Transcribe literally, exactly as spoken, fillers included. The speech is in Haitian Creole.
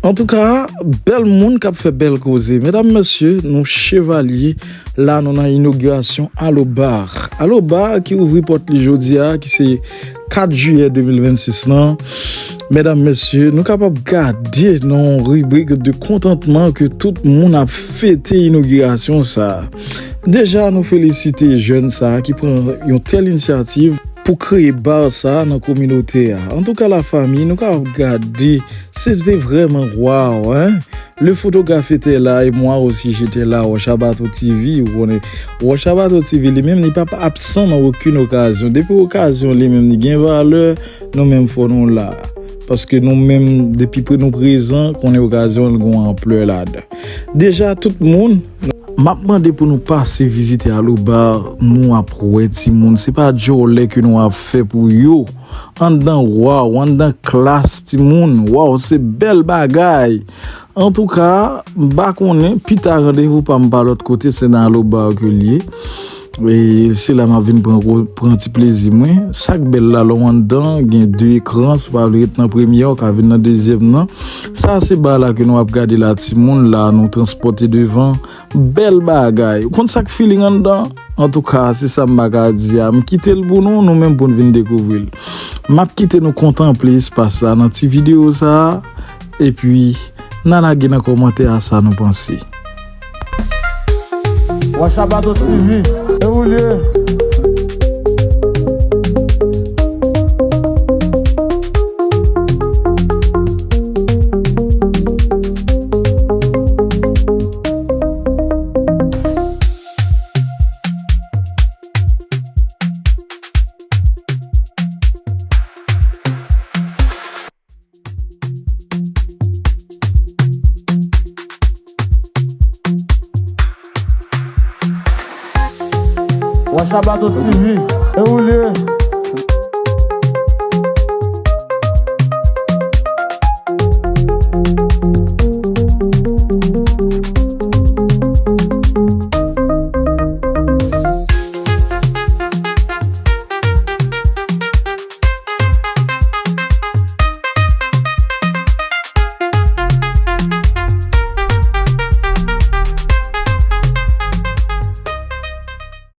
Antouka, bèl moun k ap fè bèl koze. Medam, mesye, nou Chevalye, la nou nan inogirasyon Alobar. Alobar ki ouvri pòt li jodi a, ki se kat jiyè de mil vennsis lan. Medam, mesye, nou kapab gade nan yon ribrik de kontantman ke tout moun ap fete inogirasyon sa a. Deja, nou felisite jèn sa a ki pran yon tèl inisyativ pou kreye bar sa a nan kominote a. Antouka, lafanmi, nou kapab gade, se te vrèman waw, hein? Le photographe était là et moi aussi j'étais là, Rochabato T V, ou konnen. Rochabato T V, li menm, li p ap absan nan okenn okazyon. Depi okazyon li menm, li gen valè, nou menm fò nou la. Paske nou menm, depi pre-, nou prezan, konnen okazyon, li gen yon anplè ladan. Deja, tout moun, m ap mande pou nou pase vizite Alobar, nou ap wè timoun. Se pa djòlè ke nou ap fè pou yo. Anndan, waw, anndan klas, timoun. Waw, se bèl bagay. Antouka, m pa konnen, pita randevou pa m pa lòt kote, se nan Alobar ke l ye. E se la m ap vin pran, pran ti plezi mwen. Sa k bèl la, lè w anndan, gen de ekran, si w pa vle ret nan premye a, w ka vin nan dezyèm nan. Sa se bar la ke nou ap gade la, timoun, la nou transpòte devan. Bèl bagay. Ou konn sa k feeling anndan? Antouka, se sa m pa ka di a. M kite l pou nou, nou menm pou n vin dekouvri l. M ap kite nou kontanple espas la nan ti videyo sa a. Epi, n a lage nan kòmantè a sa nou panse. Wachabato T V, e ou l ye? Wachabato T V, e ou l ye?